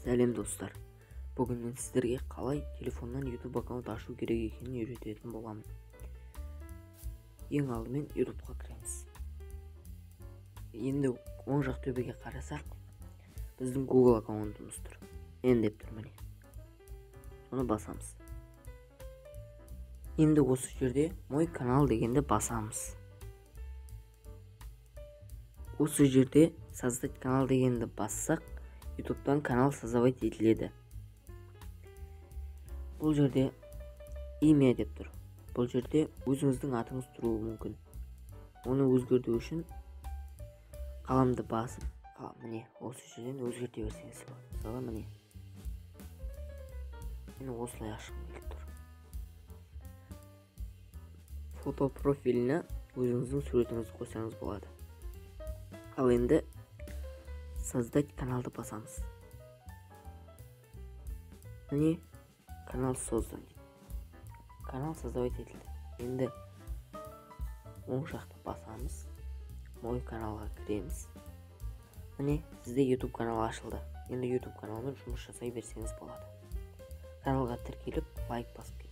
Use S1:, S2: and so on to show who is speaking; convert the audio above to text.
S1: Сәлем, достар! Бүгін мен сіздерге қалай телефоннан YouTube аккаунт ашу керек екенін үйрететін боламын. Ең алдымен YouTube'қа кіреміз. Енді оң жақ төбеге қарасақ, біздің Google аккаунтымыз тұр. N деп тұр, міне. Соны басамыз. Енді осы жерде «Мой канал» дегенді басамыз. Осы жерде «Создать канал» дегенді бассақ, YouTube'тан канал создавать етіледі. Бұл жерде «Имя» деп тұр. Бұл жерде өзіңіздің атыңыз тұруы мүмкін. Оны өзгерту үшін қаламды басып, міне, осы жерден өзгерте берсеңіз болады. Мысалы, міне, мен осылай ашқым келіп тұр. Фото профиліне өзіңіздің суретіңізді қойсаңыз болады. Ал енді «Создать каналды» басамыз. Міне, «Канал создан» дейді. Канал создавать етілді. Енді оң жақты басамыз, «Мой каналға» кіреміз. Міне, сізде YouTube каналы ашылды. Енді YouTube каналымен жұмыс жасай берсеңіз болады. Каналға тіркеліп, лайк басып